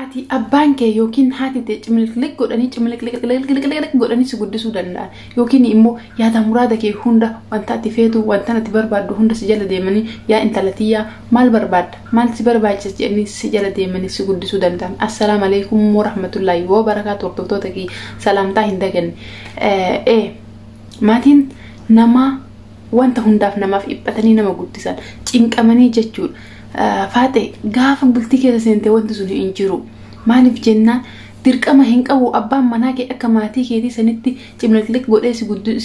Ati abbaan kee yookiin haati tee cimliqliq godhanii cimliqliqliqliqliq godhanii si guddisuu danda'an, yookiin immoo yaada muraada kee hunda, wanta ati feetu, wanta ati barbaaddu hunda si jala deemanii, "Yaa intala tiyyaa, maal barbaadda? Maal si barbaachisa?" jedhanii si jala deemanii si guddisuu danda'an. Assalaamu alaikum warahmatullaahi wabarakaatu. Hordoftoota kiyya, salaamtaa hin daganne. Maatiin namaa wanta hundaaf namaaf dhiphatanii nama guddisan, cinqamanii jechuudha. Faaxee, gaafa bultii keessa seente wanti sun hin jiru. Maaliif jennaan, dirqama hin qabu abbaan manaa kee akka maatii keetii sanitti cimliqliq godhee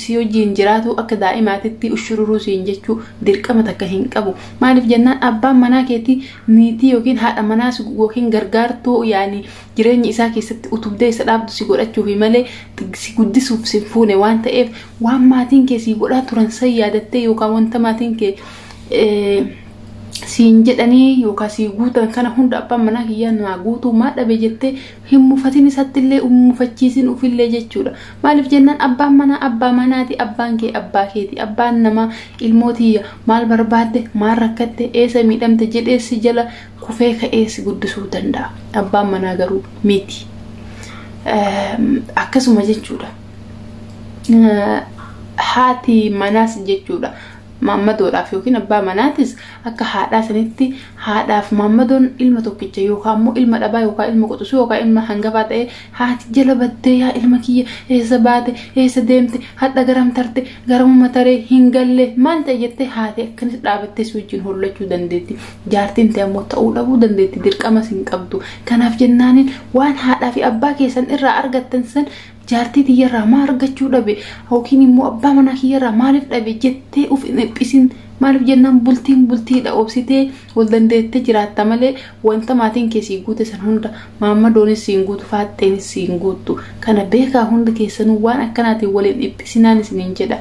si wajjin jiraatu, akka daa'imaatitti ushururuu siin jechuu dirqama takka hin qabu. Maaliif jennaan, abbaan manaa keetii niitii yookiin haadha manaa yookiin gargaartuu, yaani jireenya isaa keessatti utubdee isa dhaabdu si godhachuufi malee si guddisuuf si fuune waan ta'eef, waan maatiin kee si godhaa turan san yaadattee yookaan wanta maatiin kee siin jedhanii yookaan si guutan kana hunda abbaan manaa kiyyaa naa guutuu maa dhabe jettee hin mufatin, isatti illee mufachiisin ufillee jechuudha. Maaliif jennaan, abbaan manaa abbaa manaati, abbaan kee abbaa keeti. Abbaan namaa ilmootiyya, maal barbaadde, maal rakkatte, eessa miidhamte jedhee si jala kufee ka'ee si guddisuu danda'a. Abbaan manaa garuu miti. Akkasuma jechuudha. Haati manaas jechuudha. Maammadoodhaaf yookiin abbaa manaatis akka haadhaa sanitti, haadhaaf maammadoon ilma tokkicha yookaan immoo ilma dhabaa yookaan ilma quxisuu yookaan ilma hangafaa ta'e, haati jala baddee, "Yaa ilma kiyya, eessa baate? Eessa deemte? Hadha garam tarte? Garamuma taree hin galle? Maal ta'e?" jettee haati akkanis dhaabattee si wajjin hollachuu dandeetti. Jaartiin ta'e ammoo ta'uu dhabuu dandeetti, dirqamas hin qabdu. Kanaaf jennaaniin, waan haadhaa fi abbaa keessan irraa argattan san jaartii tiyyarraa maa argachuu dhabe yookiin immoo abbaa manaa kiyyarraa maaliif dhabe jettee uf hin dhiphisin. Maaliif jennaan, bultiin bultiidha, obsitee wal dandeettee jiraatta malee wanta maatiin kee sii guute san hunda maammadoonis siin guutu, faaxxeenis siin guuttu. Kana beekaa, hunda keessanuu waan akkanaatiin waliin dhiphisinaan isiniin jedha.